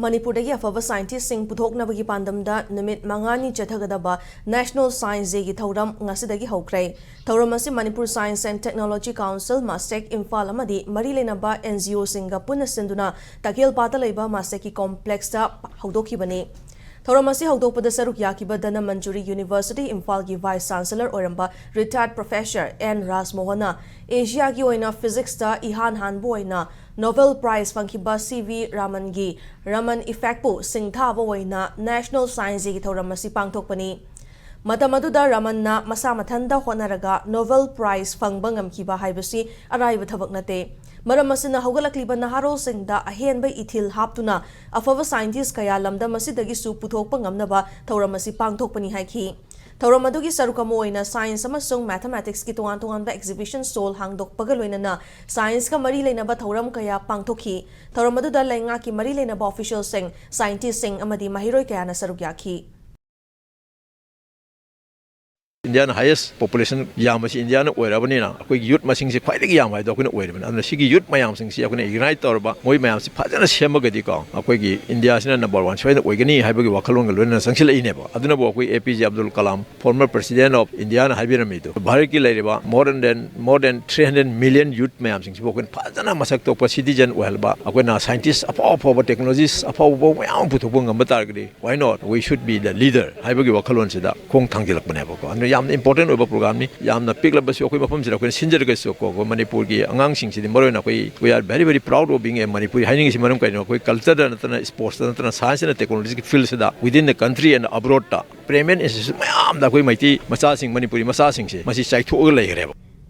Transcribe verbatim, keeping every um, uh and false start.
ꯃꯅꯤꯄꯨꯔꯗꯒꯤ ꯑꯐꯕ ꯁꯥꯏꯟꯇꯤꯁꯁꯤꯡ ꯄꯨꯊꯣꯛꯅꯕꯒꯤ ꯄꯥꯟꯗꯝꯗ ꯅꯨꯃꯤꯠ ꯃꯉꯥꯅꯤ ꯆꯠꯊꯒꯗꯕ National Science Dayꯒꯤ ꯊꯧꯔꯝ ꯉꯁꯤꯗꯒꯤ ꯍꯧꯈ꯭ꯔꯦ꯫ ꯊꯧꯔꯝ ꯑꯁꯤ Manipur Science and Technology Council, ꯃꯥꯁꯦꯛ, Imphal ꯑꯃꯗꯤ ꯃꯔꯤ ꯂꯩꯅꯕ NGOꯁꯤꯡꯒ ꯄꯨꯟꯅ ꯁꯤꯟꯗꯨꯅ ꯇꯈꯦꯜꯄꯥꯠꯇ ꯂꯩꯕ ꯃꯥꯁꯦꯛꯀꯤ complexꯇ ꯍꯧꯗꯣꯛꯈꯤꯕꯅꯤ꯫ ꯊꯧꯔꯝ ꯑꯁꯤ ꯍꯧꯗꯣꯛꯄꯗ ꯁꯔꯨꯛ ꯌꯥꯈꯤꯕ ꯙꯅꯃꯟꯖꯨꯔꯤ University ꯏꯝꯐꯥꯜꯒꯤ Vice Chancellor ꯑꯣꯏꯔꯝꯕ retired Professor N ꯔꯥꯖꯃꯣꯍꯟꯅ ꯑꯦꯁꯤꯌꯥꯒꯤ ꯑꯣꯏꯅ physicsꯇ ꯏꯍꯥꯟ ꯍꯥꯟꯕ ꯑꯣꯏꯅ Nobel Prize ꯐꯪꯈꯤꯕ ꯁꯤ ꯚꯤ ꯔꯥꯃꯟꯒꯤ ꯔꯃꯟ effectꯄꯨ ꯁꯤꯡꯊꯥꯕ ꯑꯣꯏꯅ National Science Dayꯒꯤ ꯊꯧꯔꯝ ꯑꯁꯤ ꯄꯥꯡꯊꯣꯛꯄꯅꯤ꯫ ꯃꯇꯝ ꯑꯗꯨꯗ ꯔꯃꯟꯅ ꯃꯁꯥ ꯃꯊꯟꯇ ꯍꯣꯠꯅꯔꯒ Nobel Prize ꯐꯪꯕ ꯉꯝꯈꯤꯕ ꯍꯥꯏꯕꯁꯤ ꯑꯔꯥꯏꯕ ꯊꯕꯛ ꯅꯠꯇꯦ꯫ ꯃꯔꯝ ꯑꯁꯤꯅ ꯍꯧꯒꯠꯂꯛꯂꯤꯕ ꯅꯍꯥꯔꯣꯜꯁꯤꯡꯗ ꯑꯍꯦꯟꯕ ꯏꯊꯤꯜ ꯍꯥꯞꯇꯨꯅ ꯑꯐꯕ scientist ꯀꯌꯥ ꯂꯝꯗꯝ ꯑꯁꯤꯗꯒꯤꯁꯨ ꯄꯨꯊꯣꯛꯄ ꯉꯝꯅꯕ ꯊꯧꯔꯝ ꯑꯁꯤ ꯄꯥꯡꯊꯣꯛꯄꯅꯤ ꯍꯥꯏꯈꯤ꯫ ꯊꯧꯔꯝ ꯑꯗꯨꯒꯤ ꯁꯔꯨꯛ ꯑꯃ ꯑꯣꯏꯅ science ꯑꯃꯁꯨꯡ mathematicsꯀꯤ ꯇꯣꯉꯥꯟ ꯇꯣꯉꯥꯟꯕ exhibition stall ꯍꯥꯡꯗꯣꯛꯄꯒ ꯂꯣꯏꯅꯅ scienceꯀ ꯃꯔꯤ ꯂꯩꯅꯕ ꯊꯧꯔꯝ ꯀꯌꯥ ꯄꯥꯡꯊꯣꯛꯈꯤ꯫ ꯊꯧꯔꯝ ꯑꯗꯨꯗ ꯂꯩꯉꯥꯛꯀꯤ ꯃꯔꯤ ꯂꯩꯅꯕ officialꯁꯤꯡ, scientistꯁꯤꯡ ꯑꯃꯗꯤ ꯃꯍꯩꯔꯣꯏ ꯀꯌꯥꯅ ꯁꯔꯨꯛ ꯌꯥꯈꯤ꯫ Indiaꯅ highest population ꯌꯥꯝꯕꯁꯤ Indiaꯅ ꯑꯣꯏꯔꯕꯅꯤꯅ ꯑꯩꯈꯣꯏꯒꯤ youth ꯃꯁꯤꯡꯁꯦ ꯈ꯭ꯋꯥꯏꯗꯒꯤ ꯌꯥꯝꯕ ꯍꯥꯏꯗꯣ ꯑꯩꯈꯣꯏꯅ ꯑꯣꯏꯔꯕꯅꯤ꯫ ꯑꯗꯨꯅ ꯁꯤꯒꯤ youth ꯃꯌꯥꯝꯁꯤꯡꯁꯤ ꯑꯩꯈꯣꯏꯅ unite ꯇꯧꯔꯕ, ꯃꯣꯏ ꯃꯌꯥꯝꯁꯤ ꯐꯖꯅ ꯁꯦꯝꯃꯒꯗꯤꯀꯣ, ꯑꯩꯈꯣꯏꯒꯤ Indiaꯁꯤꯅ number one ꯁꯣꯏꯗꯅ ꯑꯣꯏꯒꯅꯤ ꯍꯥꯏꯕꯒꯤ ꯋꯥꯈꯜꯂꯣꯟꯒ ꯂꯣꯏꯅꯅ ꯆꯪꯁꯤꯜꯂꯛꯏꯅꯦꯕ꯫ ꯑꯗꯨꯅꯕꯨ ꯑꯩꯈꯣꯏ APJ Abdul Kalam, former President of Indiaꯅ ꯍꯥꯏꯕꯤꯔꯝꯃꯤꯗꯣ, ꯚꯥꯔꯠꯀꯤ ꯂꯩꯔꯤꯕ more than, more than three hundred million youth ꯃꯌꯥꯝꯁꯤꯡꯁꯤꯕꯨ ꯑꯩꯈꯣꯏꯅ ꯐꯖꯅ ꯃꯁꯛ ꯊꯣꯛꯄ citizen ꯑꯣꯏꯍꯟꯕ, ꯑꯩꯈꯣꯏꯅ scientist ꯑꯐꯥꯎ ꯑꯐꯥꯎꯕ, technologies ꯑꯐꯥꯎ ꯑꯐꯥꯎꯕ ꯃꯌꯥꯝ ꯑꯃ ꯄꯨꯊꯣꯛꯄ ꯉꯝꯕ ꯇꯥꯔꯒꯗꯤ, why not, we should be the leader ꯍꯥꯏꯕꯒꯤ ꯋꯥꯈꯜꯂꯣꯟꯁꯤꯗ ꯈꯣꯡ ꯊꯥꯡꯖꯤꯜꯂꯛꯄꯅꯦꯕꯀꯣ꯫ ꯑꯗꯨꯅ ꯌꯥꯝꯅ important ꯑꯣꯏꯕ programꯅꯤ꯫ ꯌꯥꯝꯅ ꯄꯤꯛꯂꯕꯁꯨ ꯑꯩꯈꯣꯏ ꯃꯐꯝꯁꯤꯗ ꯑꯩꯈꯣꯏꯅ ꯁꯤꯟꯖꯔꯒꯁꯨꯀꯣ, ꯑꯩꯈꯣꯏ ꯃꯅꯤꯄꯨꯔꯒꯤ ꯑꯉꯥꯡꯁꯤꯡꯁꯤꯗꯤ ꯃꯔꯨꯑꯣꯏꯅ ꯑꯩꯈꯣꯏ, we are very, very proud of being a Manipuri ꯍꯥꯏꯅꯤꯡꯉꯤꯁꯤ ꯃꯔꯝ ꯀꯩꯅꯣ, ꯑꯩꯈꯣꯏ cultureꯗ ꯅꯠꯇꯅ, sportsꯇ ꯅꯠꯇꯅ, science and technologyꯒꯤ fieldꯁꯤꯗ within the country and abroadꯇ private institution ꯃꯌꯥꯝꯗ ꯑꯩꯈꯣꯏ ꯃꯩꯇꯩ ꯃꯆꯥꯁꯤꯡ, ꯃꯅꯤꯄꯨꯔꯤ ꯃꯆꯥꯁꯤꯡꯁꯦ ꯃꯁꯤ ꯆꯥꯏꯊꯣꯛꯑꯒ ꯂꯩꯈ꯭ꯔꯦꯕ꯫